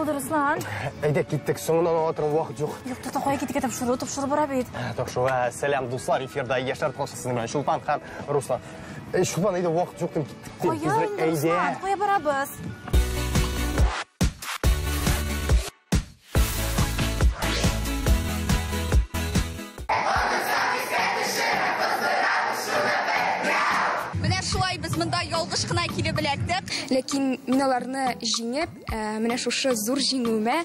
булды, Руслан? Әйдә, киттек. Соңыннан ала торган вакыт юк. Юк, тукта, кая киттек? Тапшыру, тапшыру бара бит. Тапшыру. Сәлам, дуслар, эфирда Яшьләр тукталышы сезнең белән Чулпан һәм Руслан. Чулпан, әйдә, вакыт юк, киттек. Кая инде, Руслан? Кая барабыз? Менә шулай без монда ялгыш кына килеп эләктек. Ләкин мин аларны җиңеп, менә шушы зур җиңүемә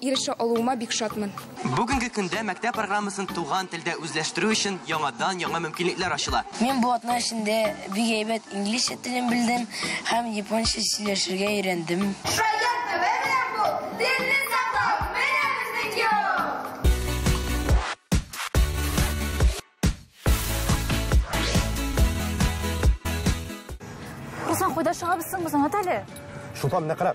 ирешә алуыма бик шатмын. Бүгенге көндә мәктәп программасын туган телдә үзләштерү өчен яңадан-яңа мөмкинлекләр ачыла. Мин бу атна эчендә бик әйбәт инглизчә телен белдем һәм японча сөйләшергә өйрәндем. Шаян теле белән бу, телне саклау, менә безнең юл! Руслан, кайда чыгабыз соң без, аңлат әле. Чулпан, менә кара.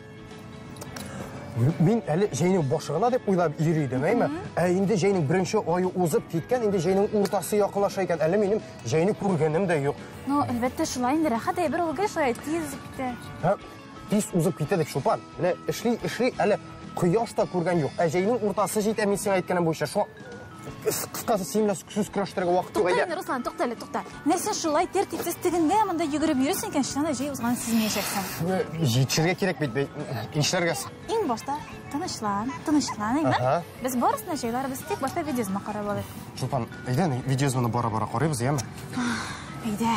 Мин әле җәйнең башы гына дип уйлап йөри идем, әйме? Ә инде җәйнең беренче ае узып киткән, инде җәйнең уртасы якынлаша икән. Әле минем җәйне күргәнем дә юк. Ну, әлбәттә, шулай инде, рәхәт әйбер ул гел шулай тиз узып китә. Һә, тиз узып китә дип, Чулпан. Менә эшли, эшли, әле кояш та күргән юк. Ә җәйнең уртасы җитә, мин сиңа әйткәнем буенча. Шуңа кыскасы, синең белән сүз көрәштерергә вакыт юк, Тукта әйдә. инде, Руслан, тукта әле, тукта. Менә син шулай тәртипсез тегендә монда йөгереп йөрисең икән, чыннан да җәй узганын сизмәячәксең. Җитешергә кирәк бит, бит. Нишләргә соң? Иң башта тынычлан, тынычлан, әйме? Ага. Без барысын да җайларбыз, тик башта видеозма карап алыйк. Чулпан, әйдә, видеозманы бара-бара карыйбыз, яме? Әйдә.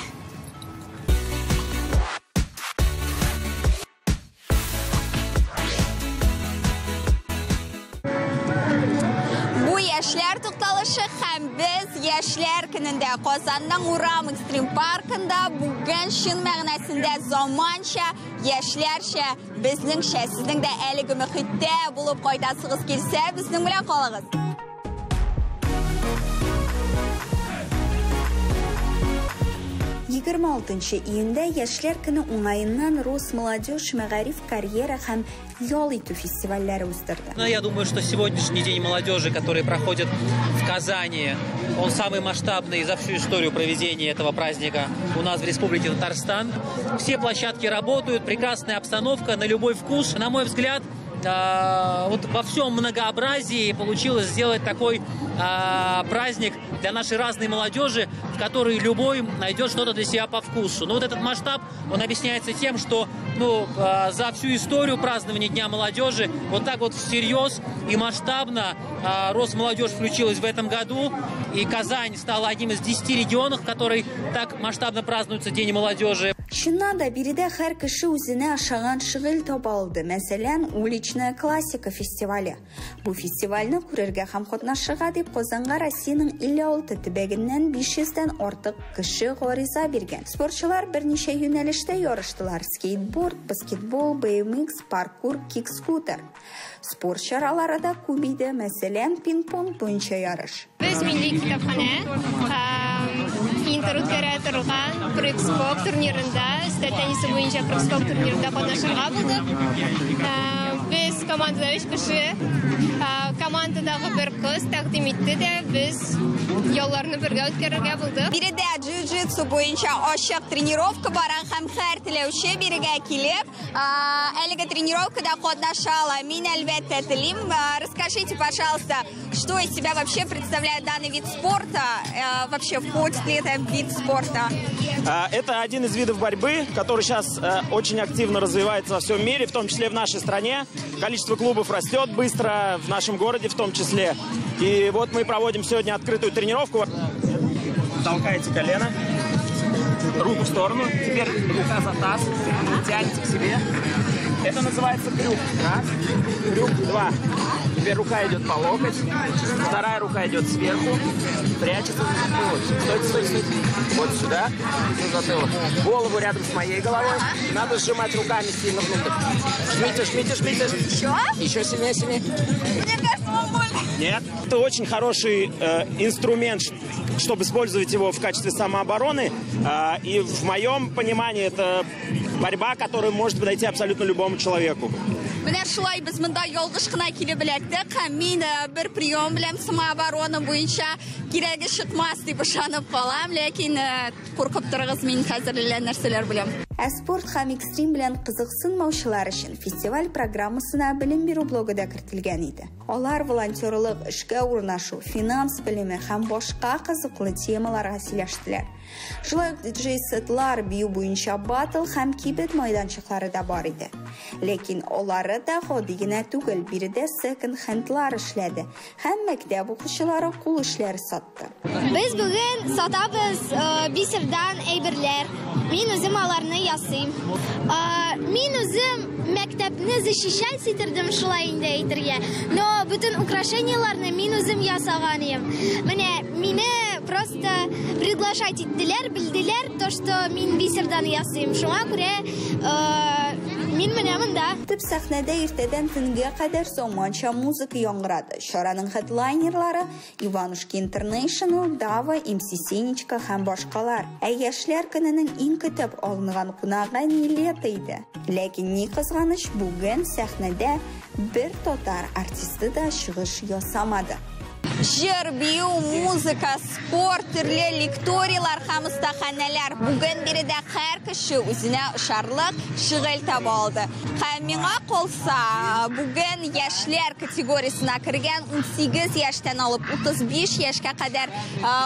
Бу яшьләр тукталышы һәм без яшьләр көнендә Казанның урам экстрим паркында бүген чын мәгънәсендә заманча, яшьләрчә, безнеңчә, сезнең дә әлеге мөхиттә булып кайтасыгыз килсә, безнең белән калыгыз. Егерме алтынчы июньдә Яшьләр көне уңаеннан Росмолодежь мәгариф, карьера һәм ял итү фестивальләре уздырды. Ну, я думаю, что сегодняшний день молодежи, который проходит в Казани, он самый масштабный за всю историю проведения этого праздника у нас в Республике Татарстан. Все площадки работают, прекрасная обстановка на любой вкус. На мой взгляд, во всем многообразии получилось сделать такой праздник для нашей разной молодежи, в которой любой найдет что-то для себя по вкусу. Но этот масштаб, он объясняется тем, что за всю историю празднования Дня молодежи вот так вот всерьез и масштабно Росмолодежь включилась в этом году, и Казань стала одним из 10 регионов, в которой так масштабно празднуется День молодежи. Чыннан да биредә һәр кеше үзенә ошаган шөгыль таба алды. Мәсәлән, уличная классика фестивале. Бу фестивальне күрергә һәм катнашырга дип Казанга Россиянең илле алты төбәгеннән биш йөздән артык кеше гариза биргән. Спортчылар берничә юнәлештә ярыштылар: скейтборд, баскетбол, BMX, паркур, кик-скутер. Спорт чаралары да күп иде, мәсәлән, пинг-понг буенча ярыш. Без милли китапханә, Интер үткәрә торган прыг-скок турнирында, өстәл теннисы буенча прыг-скок турнирында катнашырга булдык. Без командада өч кеше, командадагы бер кыз тәкъдим итте дә, без ялларны бергә үткәрергә булдык. Биредә джиу-джитсу буенча ачык тренировка бара һәм һәр теләүче бирегә килеп, әлеге тренировкада катнаша ала. Мин әлбәттә телим. Расскажите, пожалуйста, что из себя вообще представляет данный вид спорта? Вообще входит ли это в вид спорта? Это один из видов борьбы, который щас очень активно развивается во всем мире, в том числе в нашей стране. Количество клубов растет быстро, в нашем городе в том числе. И мы проводим сегодня открытую тренировку. Толкаете колено, руку в сторону, теперь рука за таз, тянете к себе. Это называется крюк. Раз, крюк, два. Теперь рука идет по локоть, вторая рука идет сверху, прячется за затылок. Стойте, стойте, стойте. Вот сюда, за затылок. Голову рядом с моей головой. Надо сжимать руками сильно внутрь. Жмите, жмите, жмите. Еще? Еще сильнее, сильнее. Мне кажется, вам больно. Нет. Это очень хороший инструмент, чтобы использовать его в качестве самообороны. И в моем понимании это борьба, которая может подойти абсолютно любому человеку. Менә шулай без монда ялгыш кына килеп эләктек һәм мин бер прием белән самооборона буенча кирәге чыкмас дип ышанып калам, ләкин куркып торыгыз, мин хәзер әллә нәрсәләр беләм. Ә спорт һәм экстрим белән кызыксынмаучылар өчен фестиваль программасына белем бирү блогы да кертелгән иде. Алар волонтерлык, эшкә урнашу, финанс белеме һәм башка кызыклы темаларга сөйләштеләр. Шулай ук диджей-сетлар, бию буенча баттл һәм кибет майданчыклары да бар иде. Ләкин алары да гади генә түгел, биредә секонд-хендлар эшләде һәм мәктәп укучылары кул эшләре сатты. Без бүген сатабыз бисердан әйберләр. Мин үзем аларны ясыйм. Мин үзем мәктәпне защищать иттердем, шулай инде әйтергә. Но бөтен украшениеларны мин үзем ясаган идем. Менә мине просто приглашать иттеләр, белделәр, то, что мин бисердан ясыйм. Шуңа күрә мин менә монда. Төп сәхнәдә иртәдән төнгә кадәр заманча музыка яңгырады. Чараның хедлайнерлары Иванушки International, Дава, МС Сенечка һәм башкалар. Ә яшьләр көненең иң көтеп алынган кунагы Нилетто иде. Ләкин ни кызганыч, бүген сәхнәдә бер татар артисты да чыгыш ясамады. Җыр, бию, музыка, спорт, төрле лекторийлар һәм остаханәләр. Бүген биредә һәр кеше үзенә ошарлык шөгыль таба алды. Һәм миңа калса, бүген яшьләр категориясенә кергән 18 яшьтән алып 35 яшькә кадәр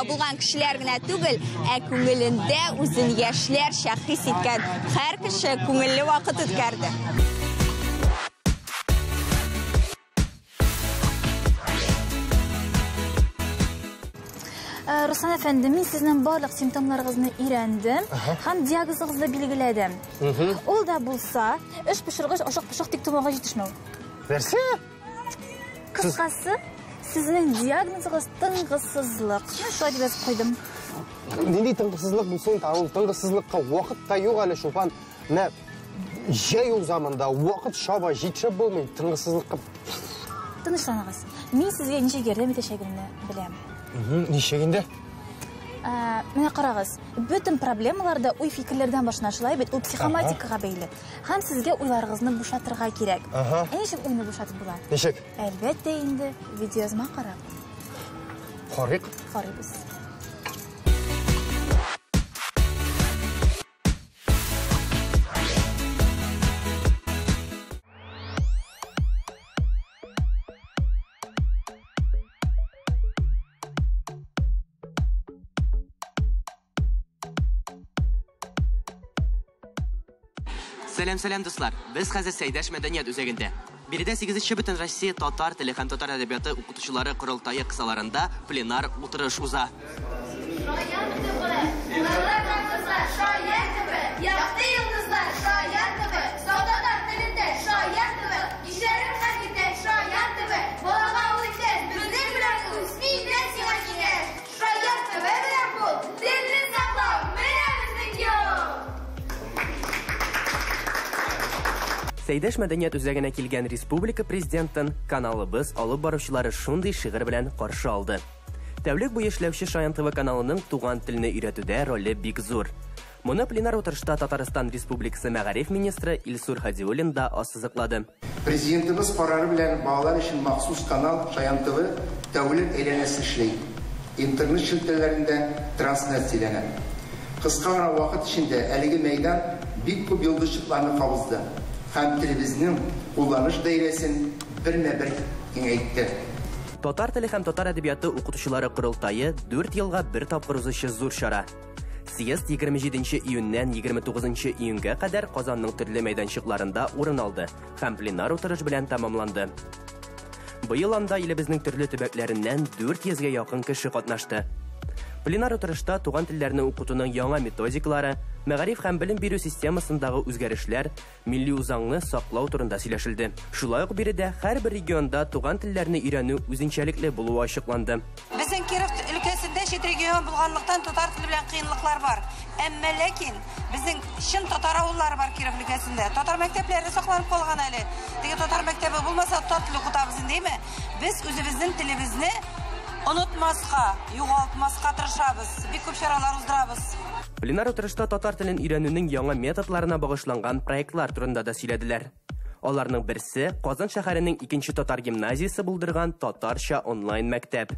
булган кешеләр генә түгел, ә күңелендә үзен яшьләрчә хис иткән һәр кеше күңелле вакыт үткәрде. Руслан әфәнде, мин сезнең барлык симптомнарыгызны өйрәндем һәм диагнозыгызны билгеләдем. Ул да булса, эш пошыргыч, ашык пошык тик томауга җитешмәү. Нәрсә? Кыскасы, сезнең диагнозыгыз тынгысызлык. Мин шулай дип язып куйдым. Нинди тынгысызлык булсын, ул тынгысызлыкка вакыт та юк әле, Чулпан. Менә җәй уза монда, вакыт чаба, җитешеп булмый тынгысызлыкка. Тынычланыгыз. Мин сезгә ничек ярдәм итәчәгемне беләм. Ничек инде? Менә карагыз, бөтен проблемалар да уй-фикерләрдән башлана, шулай бит, ул психоматикага бәйле. Һәм сезгә уйларыгызны бушатырга кирәк. Ә ничек уйны бушатып була? Ничек? Әлбәттә инде, видеоязма карап. Карыйк. Карыйбыз. Сәлам, сәлам, дуслар. Без хәзер Сәйдәш мәдәният үзәгендә. Биредә 8-нче бөтен Россия татар теле һәм татар әдәбияты укытучылары корылтае кысаларында пленар утырыш уза. Шаян ТВ, балалар һәм кызлар, Шаян ТВ, якты йолдызлар, Шаян ТВ, татар телендә Шаян ТВ, кичләрен һәм иртән Шаян ТВ, балага ул иптәш, безнең белән үс, миннән сиңа киңәш. Шаян ТВ белән бул, телне саклау, менә безнең юл. Сәйдәш мәдәният үзәгенә килгән республика президентын каналыбыз алып баручылары шундый шигырь белән каршы алды. Тәүлек буе эшләүче Шаян ТВ каналының туган телне өйрәтүдә роле бик зур. Моны пленар утырышта Татарстан Республикасы мәгариф министры Илсур Хадиуллин да ассызыклады. Президентыбыз карары белән балалар өчен махсус канал Шаян ТВ тәүлек әйләнәсе эшли. Интернет челтәрләрендә трансляцияләнә. Кыска гына вакыт эчендә әлеге мәйдан бик күп йолдызчыкларны кабызды һәм телебезнең кулланыш даирәсен бермә-бер киңәйтте. Татар теле һәм татар әдәбияты укытучылары корылтае 4 елга бер тапкыр узучы зур чара. Съезд 27 июньнән 29 июньгә кадәр Казанның төрле мәйданчыкларында урын алды һәм пленар утырыш белән тәмамланды. Быел анда илебезнең төрле төбәкләреннән 400гә якын кеше катнашты. Пленар утырышта туган телләрне укытуның яңа методикалары, мәгариф һәм белем бирү системасындагы үзгәрешләр, милли үзаңны саклау турында сөйләшелде. Шулай ук биредә һәрбер регионда туган телләрне өйрәнү үзенчәлекле булуы ачыкланды. Безнең Киров өлкәсендә чит регион булганлыктан татар теле белән кыенлыклар бар. Әмма ләкин безнең чын татар авыллары бар Киров өлкәсендә. Татар мәктәпләре сакланып калган әле. Теге татар мәктәбе булмаса, татар теле укытабыз инде, әйме? Без үзебезнең телебезне онытмаска, югалтмаска тырышабыз. Бик күп чаралар уздырабыз. Пленар утырышта татар телен өйрәнүнең яңа методларына багышланган проектлар турында да сөйләделәр. Аларның берсе Казан шәһәренең 2-нче татар гимназиясе булдырган татарча онлайн мәктәп.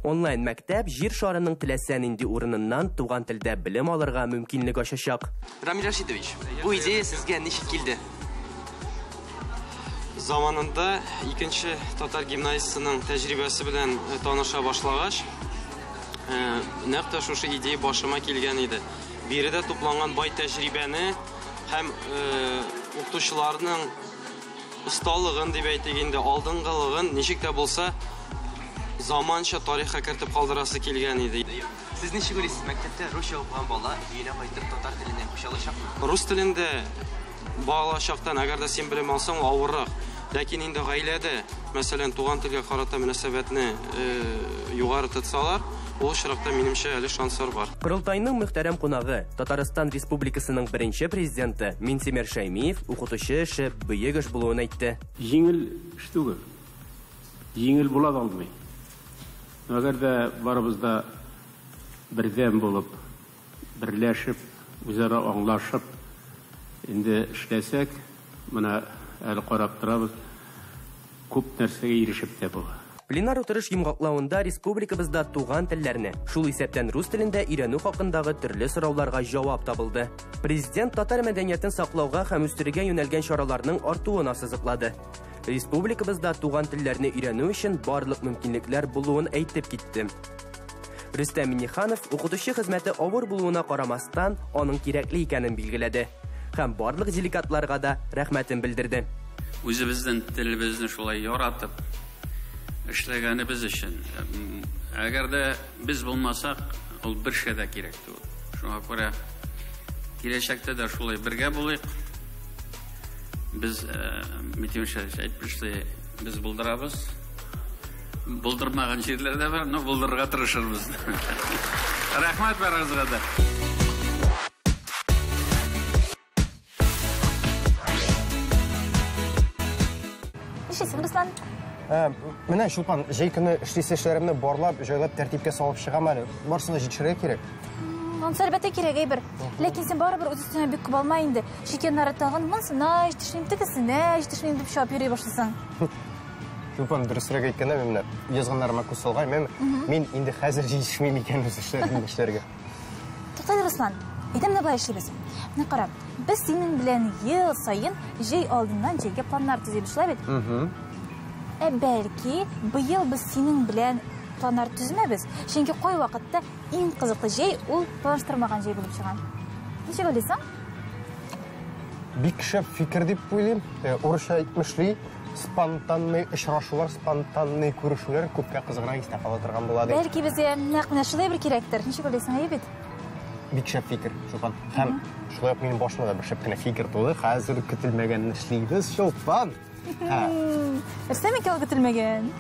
Онлайн мәктәп җир шарының теләсә нинди урыныннан туган телдә белем алырга мөмкинлек ачачак. Рамил Рашидович, бу идея сезгә ничек килде? Заманында икенче татар гимназиясенең тәҗрибәсе белән таныша башлагач, нәкъ тә шушы идея башыма килгән иде. Биредә тупланган бай тәҗрибәне һәм укытучыларның осталыгын дип әйтик инде, алдынгылыгын ничек тә булса заманча тарихка кертеп калдырасы килгән иде. Сез ничек уйлыйсыз, мәктәптә русча укыган бала өенә кайтып татар теленә күчә алачакмы? Рус телендә бала чактан, әгәр дә син белем алсаң, авыррак. Ләкин инде гаиләдә, мәсәлән, туган телгә карата мөнәсәбәтне югары тотсалар, ул очракта, минемчә, әле шанслар бар. Корылтайның мөхтәрәм кунагы, Татарстан Республикасының беренче президенты Минтимер Шәймиев укытучы эше бөек эш булуын әйтте. Җиңел эш түгел. Җиңел була да алмый. Әгәр дә барыбыз да бердәм булып, берләшеп, үзара аңлашып инде эшләсәк, менә әле карап торабыз, күп нәрсәгә ирешеп тә була. Пленар утырыш йомгаклавында республикабызда туган телләрне, шул исәптән рус телендә өйрәнү хакындагы төрле сорауларга җавап табылды. Президент татар мәдәниятен саклауга һәм үстерүгә юнәлгән чараларның артуын ассызыклады. Республикабызда туган телләрне өйрәнү өчен барлык мөмкинлекләр булуын әйтеп китте. Рөстәм Миңнеханов укытучы хезмәте авыр булуына карамастан, аның кирәкле икәнен билгеләде һәм барлык делегатларга да рәхмәтен белдерде. Үзебезнең телебезне шулай яратып эшләгәнебез өчен, әгәр дә без булмасак, ул бер шә дә кирәк түгел. Шуңа күрә киләчәктә дә шулай бергә булыйк. Без, Митимир Шәрифович әйтмешли, без булдырабыз. Булдырмаган җирләр дә бар, но булдырырга тырышырбыз. Рәхмәт барыгызга да. Нишлисең, Руслан? Менә, Чулпан, җәй көне эшлисе эшләремне барлап, җайлап, тәртипкә салып чыгам әле. Барысын да җитешергә кирәк. Анысы әлбәттә кирәк әйбер. Ләкин син барыбер үз өстеңә бик күп алма инде. Чөнки аннары тагын монысына җитешмим, тегесенә җитешмим дип чабып йөри башлыйсың. Чулпан, дөресрәк әйткәндә, мин менә язганнарыма күз салган, мин инде хәзер җитешмим икән үз эшләремне эшләргә. Туктале, Руслан, әйдә менә болай эшлибез. Менә кара, без синең белән ел саен җәй алдыннан җәйгә планнар төзибез, шулай бит? Ә бәлки, быел без синең белән планнар төзмәбез, чөнки кайвакытта иң кызыклы җәй ул планлаштырмаган җәй булып чыга. Ничек уйлыйсың? Бик шәп фикер дип уйлыйм. Урысча әйтмешли, спонтанный очрашулар, спонтанный күрешүләр күпкә кызыграк истә кала торган була ди. Бәлки безгә нәкъ менә шулай бер кирәктер. Ничек уйлыйсың, әйе бит? Бик шәп фикер, Чулпан. Һәм шулай ук минем башыма да бер шәп кенә фикер туды. Хәзер көтелмәгәнне эшлибез, Чулпан. Нәрсә микән ул көтелмәгән?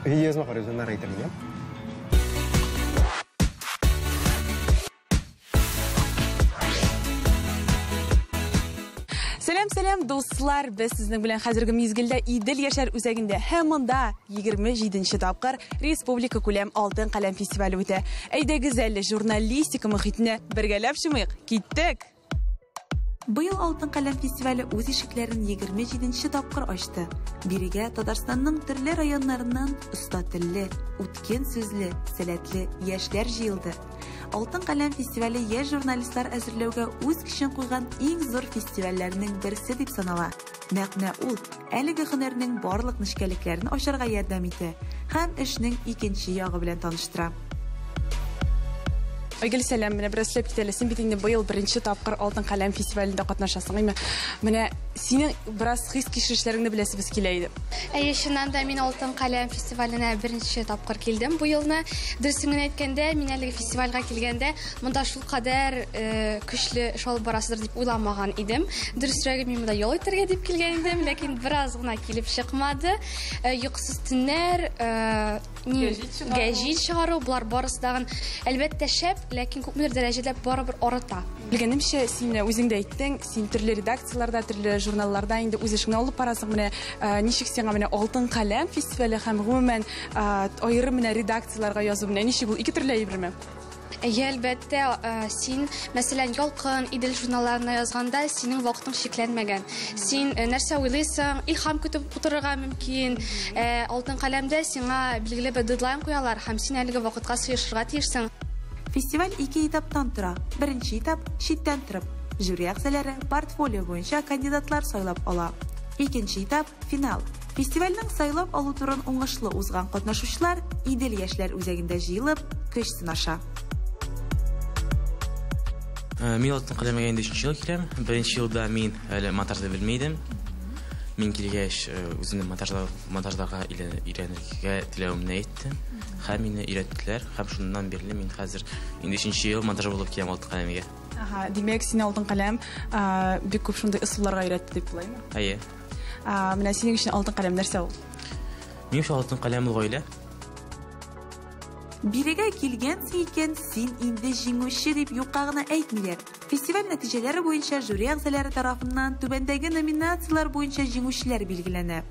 Язма карыйбыз, аннары әйтермен, я? Сәлам, сәлам, дуслар! Без сезнең белән хәзерге мизгелдә Идел яшьләр үзәгендә һәм монда 27 тапкыр республика күләм Алтын каләм фестивале үтә. Әйдәгез әле журналистика мохитенә бергәләп чумыйк. Киттек! Быел Алтын каләм фестивале үз ишекләрен 27 тапкыр ачты. Бирегә Татарстанның төрле районнарыннан оста телле, үткен сүзле, сәләтле яшьләр җыелды. Алтын каләм фестивале яшь журналистлар әзерләүгә үз көчен куйган иң зур фестивальләрнең берсе дип санала. Нәкъ менә ул әлеге һөнәрнең барлык нечкәлекләрен ачарга ярдәм итә һәм эшнең икенче ягы белән таныштыра. Айгөл, сәлам, менә бераз сөйләп кит әле. Син бит инде быел беренче тапкыр Алтын каләм фестивалендә катнашасың, әйме? Менә синең бераз хис-кичерешләреңне беләсебез килә иде. Әйе, чыннан да мин Алтын каләм фестиваленә беренче тапкыр килдем бу елны. Дөресен генә әйткәндә, мин әлеге фестивальгә килгәндә монда шулкадәр көчле эш алып барасыздыр дип уйламаган идем. Дөресрәге, мин монда ял итәргә дип килгән идем, ләкин бераз гына килеп чыкмады. Йокысыз төннәр, гәҗит чыгару, болар барысы тагын әлбәттә шәп, ләкин күпмедер дәрәҗәдә барыбер арыта. Белгәнемчә, син менә үзең дә әйттең, син төрле редакцияләрдә, төрле журналларда инде үз эшеңне алып барасың. Менә ничек сиңа менә Алтын каләм фестивале һәм гомумән аерым менә редакцияләргә язу, менә ничек ул, ике төрле әйберме? Әйе, әлбәттә, син, мәсәлән, Ялкын, Идел журналларына язганда, синең вакытың чикләнмәгән. Син нәрсә уйлыйсың, илһам көтеп утырырга мөмкин. Алтын каләмдә сиңа билгеле бер дедлайн куялар һәм син әлеге вакытка сыешырга тиешсең. Фестиваль ике этаптан тора. Беренче этап, читтән торып. Жюри әгъзалары портфолио буенча кандидатлар сайлап ала. Икенче этап, финал. Фестивальнең сайлап алу турын уңышлы узган катнашучылар Идел яшьләр үзәгендә җыелып, көч сынаша. Мин Алтын каләмгә инде өченче ел киләм. Беренче елда мин әле монтажны белми идем. Мин килгәч, үземне монтажларга өйрәнергә теләвемне әйттем. Һәм мине өйрәттеләр. Һәм шуннан бирле мин хәзер инде өченче ел монтажер булып киләм Алтын каләмгә. Ага, димәк, сине Алтын каләм бик күп шундый ысулларга өйрәтте дип булаймы? Әйе. Менә синең өчен Алтын каләм нәрсә ул? Минем өчен Алтын каләм ул гаилә. Бирегә килгәнсең икән, син инде җиңүче дип юкка гына әйтмиләр. Фестиваль нәтиҗәләре буенча жюри әгъзалары тарафыннан түбәндәге номинацияләр буенча җиңүчеләр билгеләнә.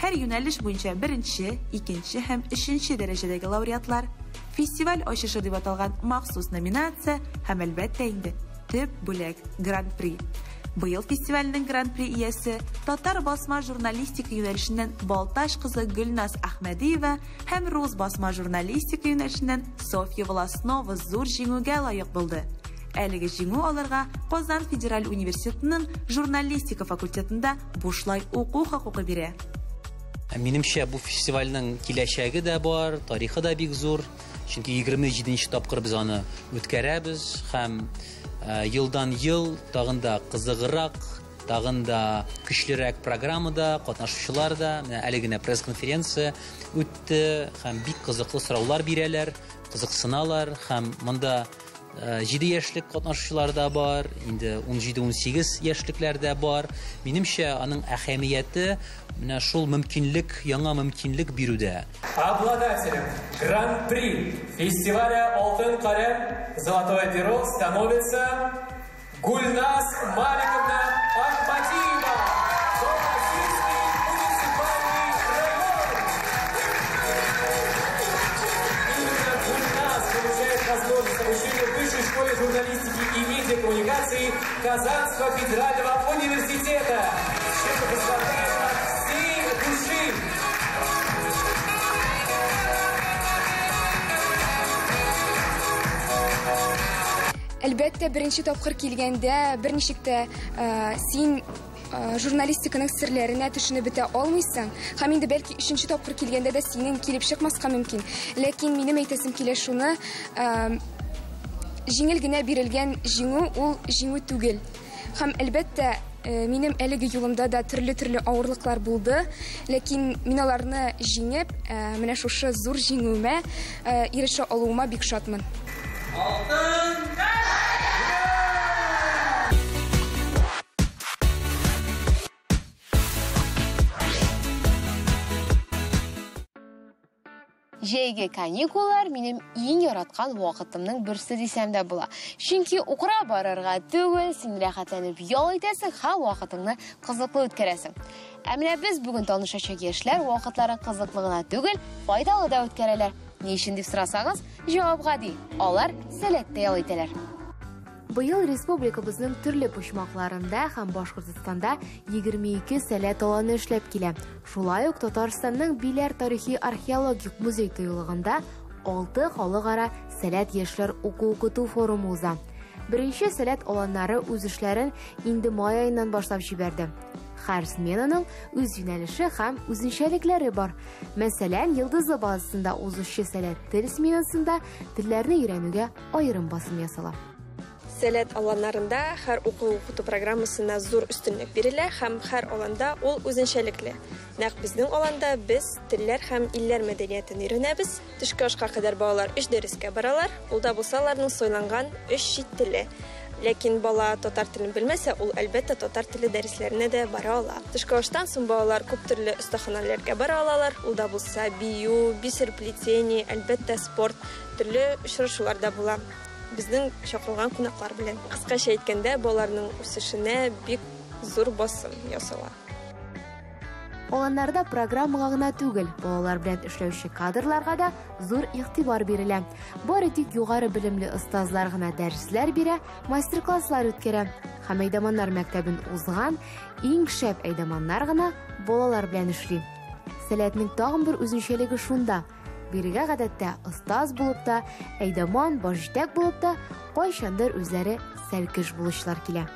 Һәр юнәлеш буенча беренче, икенче һәм өченче дәрәҗәдәге лауреатлар, фестиваль ачышы дип аталган махсус номинация һәм, әлбәттә инде, төп бүләк, Гран-при. Быел фестивальнең Гран-при иясе татар басма журналистика юнәлешеннән Балтач кызы Гөлназ Әхмәдиева һәм рус басма журналистика юнәлешеннән Софья Волоснова зур җиңүгә лаек булды. Әлеге җиңү аларга Казан федераль университетының журналистика факультетында бушлай уку хокукы бирә. Минемчә, бу фестивальнең киләчәге дә бар, тарихы да бик зур. Чөнки 27 тапкыр без аны үткәрәбез һәм елдан ел тагын да кызыграк, тагын да көчлерәк программада, катнашучылар да, менә әле генә пресс-конференция үтте һәм бик кызыклы сораулар бирәләр, кызыксыналар һәм монда 7 яшьлек катнашучылар да бар, инде 17-18 яшьлекләр дә бар. Минемчә, аның әһәмияте менә шул мөмкинлек, яңа мөмкинлек бирүдә. Обладателем Гран-при фестиваля Алтын каләм Золотое перо становится Гульназ Маликовна Ахмадиева. Российский муниципальный район. Именно Гульназ получает возможность обучения в Высшей школе журналистики и медиакоммуникации Казанского федерального университета. С чем мы поздравляем от всей души. Әлбәттә, беренче тапкыр килгәндә берничек тә син журналистиканың серләренә төшенеп бетә алмыйсың. Һәм инде бәлки өченче тапкыр килгәндә дә синең килеп чыкмаска мөмкин. Ләкин минем әйтәсем килә шуны, җиңел генә бирелгән җиңү ул җиңү түгел. Һәм әлбәттә, минем әлеге юлымда да төрле-төрле авырлыклар булды, ләкин мин аларны җиңеп, менә шушы зур җиңүемә ирешә алуыма бик шатмын. Алтын Җәйге каникуллар минем иң яраткан вакытымның берсе дисәм дә була. Чөнки укырга барырга түгел, син рәхәтләнеп ял итәсең һәм вакытыңны кызыклы үткәрәсең. Ә менә без бүген танышачак яшьләр вакытларын кызыклы гына түгел, файдалы да үткәрәләр. Ни өчен дип сорасагыз, җавап гади. Алар сәләттә ял итәләр. Быел республикабызның төрле почмакларында һәм Башкортстанда 22 сәләт аланы эшләп килә. Шулай ук Татарстанның Биләр тарихи археологик музей тыюлыгында 6 халыкара сәләт яшьләр уку-укыту форумы уза. Беренче сәләт аланнары үз эшләрен инде май аеннан башлап җибәрде. Һәр сменаның үз юнәлеше һәм үзенчәлекләре бар. Мәсәлән, Йолдызлы базасында узучы сәләт тел сменасында телләрне өйрәнүгә аерым басым ясала. Сәләт аланнарында һәр уку-укыту программасына зур өстенлек бирелә һәм һәр аланда ул үзенчәлекле. Нәкъ безнең аланда без телләр һәм илләр мәдәниятен өйрәнәбез. Төшке ашка кадәр балалар 3 дәрескә баралар. Ул да булса аларның сайланган 3 чит теле. Ләкин бала татар телен белмәсә, ул әлбәттә татар теле дәресләренә дә бара ала. Төшке аштан соң балалар күп төрле остаханәләргә бара алалар. Ул да булса бию, бисерплетение, әлбәттә спорт, төрле очрашулар да була. Безнең чакырылган кунаклар белән. Кыскача әйткәндә, балаларның үсешенә бик зур басым ясала. Аланнарда программага гына түгел, балалар белән эшләүче кадрларга да зур игътибар бирелә. Бары тик югары белемле остазлар гына дәресләр бирә, мастер-класслар үткәрә. Һәм әйдаманнар мәктәбен узган иң шәп әйдаманнар гына балалар белән эшли. Сәләтнең тагын бер үзенчәлеге шунда. Бирегә гадәттә остаз булып та, әйдаман, башҗитәк булып та, кайчандыр үзләре сәлкеш булучылар килә.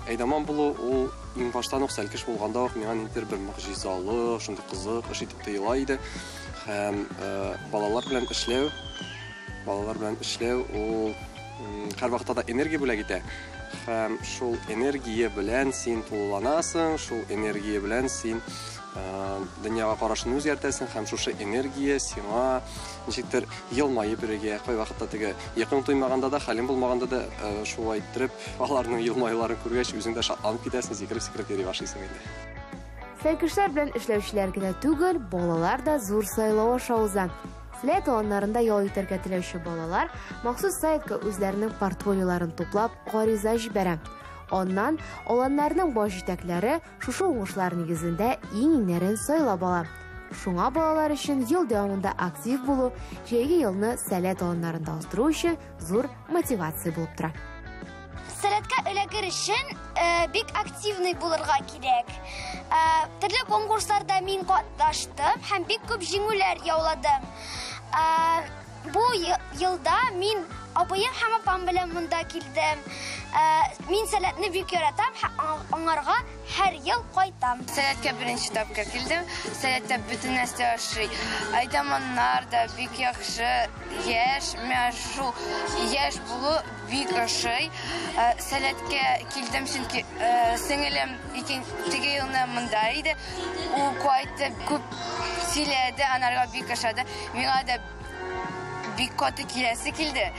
Әйдаман булу ул иң баштан ук сәлкеш булганда ук миңа ниндидер бер могҗизалы, шундый кызык эш итеп тоела иде. Һәм балалар белән эшләү, балалар белән эшләү ул һәрвакытта да энергия бүләк итә. Һәм шул энергия белән син тулыланасың, шул энергия белән син дөньяга карашын үзгәртәсең, һәм шушы энергия сиңа ничектер елмаеп йөрергә, кайвакытта теге йокың туймаганда да, хәлең булмаганда да шулай иттереп, аларның елмаюларын күргәч, үзең дә шатланып китәсең, сикереп-сикереп йөри башлыйсың инде. Сәлкешләр белән эшләүчеләр генә түгел, балалар да зур сайлау аша уза. Сәләт аланнарында ял итәргә теләүче балалар махсус сайтка үзләренең портфолиоларын туплап гариза җибәрә. Аннан аланнарның баш җитәкләре шушы уңышлар нигезендә иң-иңнәрен сайлап ала. Шуңа балалар өчен ел дәвамында актив булу, җәйге елны сәләт аланнарында уздыру өчен зур мотивация булып тора. Сәләткә эләгер өчен бик активный булырга кирәк. Төрле конкурсларда мин катнаштым һәм бик күп җиңүләр яуладым. Бу елда мин абыем һәм апам белән монда килдем. Мин сәләтне бик яратам һәм аңарга һәр ел кайтам. Сәләткә беренче тапкыр килдем. Сәләттә бөтен нәрсә ошый. Әйдаманнар да бик яхшы, яшь, миңа шул яшь булу бик ошый. Сәләткә килдем, чөнки сеңелем теге елны монда иде. Ул кайтып күп сөйләде, анарга бик ошады. Миңа да бик каты киләсе килде.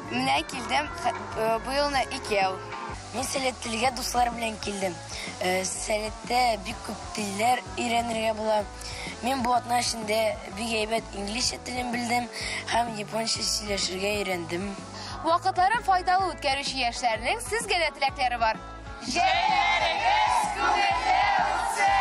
Менә килдем, бу елны икәү. Мин сәләт телгә дуслар белән килдем. Сәләттә бик күп телләр өйрәнергә була. Мин бу атна эчендә бик әйбәт инглизчә телен белдем һәм японча сөйләшергә өйрәндем. Вакытларын файдалы үткәрүче яшьләрнең сезгә дә теләкләре бар. Җәйләрегез күңелле үтсен!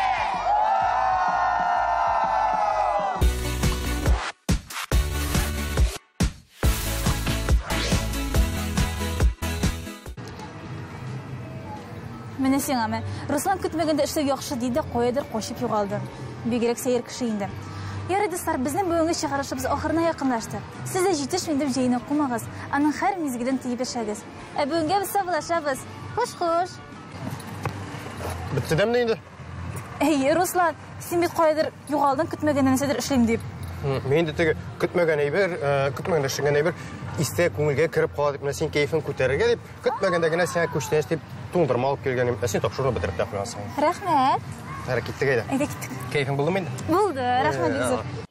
Менә сиңа ме. Руслан көтмәгәндә эшләү яхшы диде, каядыр качып югалды. Бигрәк сәер кеше инде. Ярый, дуслар, безнең бүгенге чыгарышыбыз ахырына якынлашты. Сез дә җитешмим дип җәйне кумагыз, аның һәр мизгелен тиеп яшәгез. Ә бүгенгә без саубуллашабыз. Хуш-хуш. Бетте дәме инде? Әйе, Руслан, син бит каядыр югалдың, көтмәгәндә нәрсәдер эшлим дип. Мин инде теге көтмәгән әйбер, көтмәгәндә эшләнгән әйбер истә күңелгә кереп кала дип, менә син кәефен күтәрергә дип, көтмәгәндә генә сиңа күчтәнәч дип туңдырма алып килгән идем. Ә син тапшыруны бетереп тә куйгансың. Рәхмәт. Хәзер киттек әйдә. Әйдә киттек. Кәефең булдымы инде? Булды, рәхмәт бик зур.